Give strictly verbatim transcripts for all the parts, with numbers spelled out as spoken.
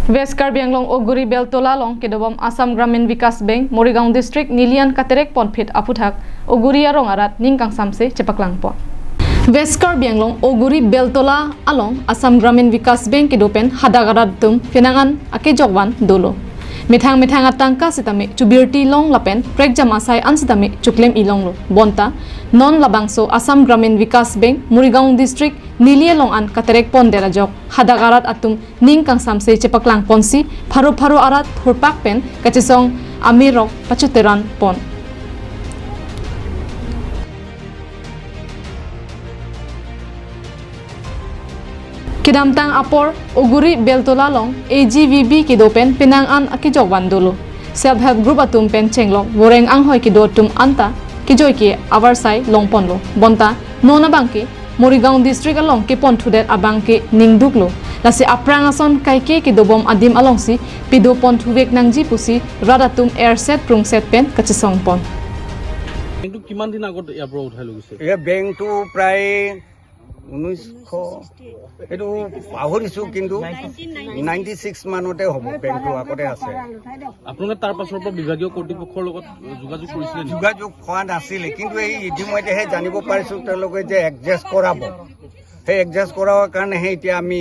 West Karbi Anglong Oguri Beltola along kedobom Assam Gramin Vikas Bank Morigaon District neli an katerek ponphit aphuthak Oguri arong arat ning kangsamse chepaklangpon. West Karbi Anglong Oguri Beltola along Assam Gramin Vikas Bank kedo pen hadak arat atum penang an akejok van dolo. Methang methang atangka sitame chubirti long lapen prekjam asai an sitame chuklem ilonglo. Bonta non labangso Assam Gramin Vikas Bank Morigaon District neli along an katerek pondet ajok hadak arat atum ning kangsamse chepaklangponsi pharo pharo arat thurpak pen kachesong amirok pachuteran pon. Kedamtang apor Oguri Beltola along A G V B kedo pen penang an akejok van dolo. Self Help Group atum pen chenglok voreng anghoi kedo atum anta kejoi ke avarsai longponlo. Bonta non abangke Morigaon District along keponthudet abangke ningduklo. Lasi aphrang ason kaike kedobom adim alongsi pedo ponthuvek nangji pusi rat atum erset prungset pen kachesongpon. কিন্তু কিমান দিন আগত ইয়াৰ পৰা উঠাই লৈ গৈছে? এই বেংকটো প্ৰায় ঊনৈছশ, এইটো পাহৰিছোঁ, কিন্তু নাইণ্টি ছিক্স মানতে হ'ব, বেংকটো আগতে আছে। আপোনালোকে তাৰ পাছৰ পৰা বিভাগীয় কৰ্তৃপক্ষৰ লগত যোগাযোগ কৰিছিলে নেকি? যোগাযোগ হোৱা নাছিলে, কিন্তু এই ইতিমধ্যেহে জানিব পাৰিছোঁ তেওঁলোকে যে এডজাষ্ট কৰাব। সেই এডজাষ্ট কৰাৰ কাৰণেহে এতিয়া আমি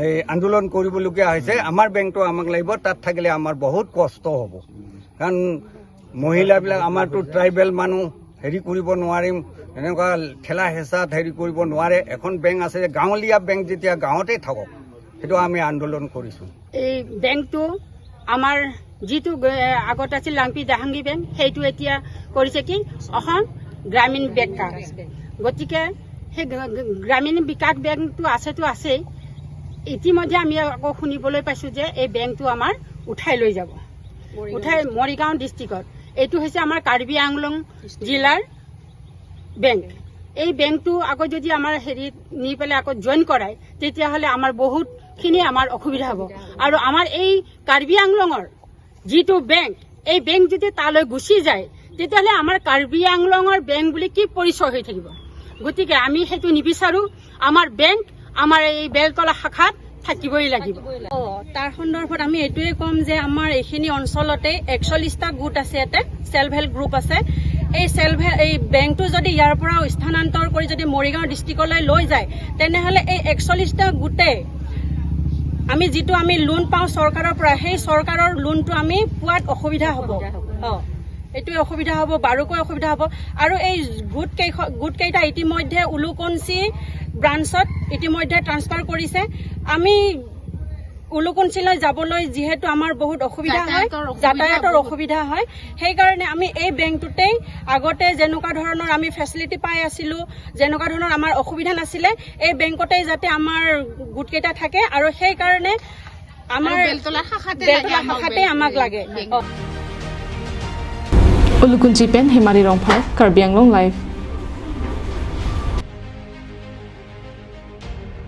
এই আন্দোলন কৰিবলগীয়া হৈছে। আমাৰ বেংকটো আমাক লাগিব, তাত থাকিলে আমাৰ বহুত কষ্ট হ'ব। কাৰণ মহিলাবিলাক, আমাৰতো ট্ৰাইবেল মানুহ, হেৰি কৰিব নোৱাৰিম, এনেকুৱা ঠেলা হেঁচাত হেৰি কৰিব নোৱাৰে। এখন বেংক আছে যে গাঁৱলীয়া বেংক, যেতিয়া গাঁৱতে থাকক, সেইটো আমি আন্দোলন কৰিছোঁ। এই বেংকটো আমাৰ যিটো গ- আগত আছিল লাংপি জাহাংগীৰ বেংক, সেইটো এতিয়া কৰিছে কি অসম গ্ৰামীণ বেংক। গতিকে সেই গ- গ- গ্ৰামীণ বিকাশ বেংকটো আছেতো আছেই। ইতিমধ্যে আমি আকৌ শুনিবলৈ পাইছোঁ যে এই বেংকটো আমাৰ উঠাই লৈ যাব, উঠাই মৰিগাঁও ডিষ্ট্ৰিক্টত। এইটো হৈছে আমাৰ কাৰ্বি আংলং জিলাৰ বেংক। এই বেংকটো আকৌ যদি আমাৰ হেৰিত নি পেলাই আকৌ জইন কৰায়, তেতিয়াহ'লে আমাৰ বহুতখিনি আমাৰ অসুবিধা হ'ব। আৰু আমাৰ এই কাৰ্বি আংলঙৰ যিটো বেংক, এই বেংক যদি তালৈ গুচি যায়, তেতিয়াহ'লে আমাৰ কাৰ্বি আংলঙৰ বেংক বুলি কি পৰিচয় হৈ থাকিব? গতিকে আমি সেইটো নিবিচাৰোঁ। আমাৰ বেংক আমাৰ এই বেলতলা শাখাত থাকিবই লাগিব। অ, তাৰ সন্দৰ্ভত আমি এইটোৱে ক'ম যে আমাৰ এইখিনি অঞ্চলতে একচল্লিছটা গোট আছে, ইয়াতে ছেল্ফ হেল্প গ্ৰুপ আছে। এই ছেল্ফ হে- এই বেংকটো যদি ইয়াৰ পৰা স্থানান্তৰ কৰি যদি মৰিগাঁও ডিষ্ট্ৰিক্টলৈ লৈ যায়, তেনেহ'লে এই একচল্লিছটা গোটে আমি যিটো আমি লোন পাওঁ চৰকাৰৰ পৰা, সেই চৰকাৰৰ লোনটো আমি পোৱাত অসুবিধা হ'ব। অ, এইটোৱে অসুবিধা হ'ব, বাৰুকৈ অসুবিধা হ'ব। আৰু এই গোট কেইখ- গোটকেইটা ইতিমধ্যে উলুকুঞ্চি ব্ৰাঞ্চত ইতিমধ্যে ট্ৰান্সফাৰ কৰিছে। আমি উলুকুঞ্চিলৈ যাবলৈ যিহেতু আমাৰ বহুত অসুবিধা হয়, যাতায়াতৰ অসুবিধা হয়, সেইকাৰণে আমি এই বেংকটোতেই আগতে যেনেকুৱা ধৰণৰ আমি ফেচিলিটি পাই আছিলোঁ, যেনেকুৱা ধৰণৰ আমাৰ অসুবিধা নাছিলে, এই বেংকতেই যাতে আমাৰ গোটকেইটা থাকে আৰু সেইকাৰণে আমাৰ বেলতলা শাখাতে আমাক লাগে। অ। Ulukunchi pen Hemari Rongphar, Karbi Anglong Live.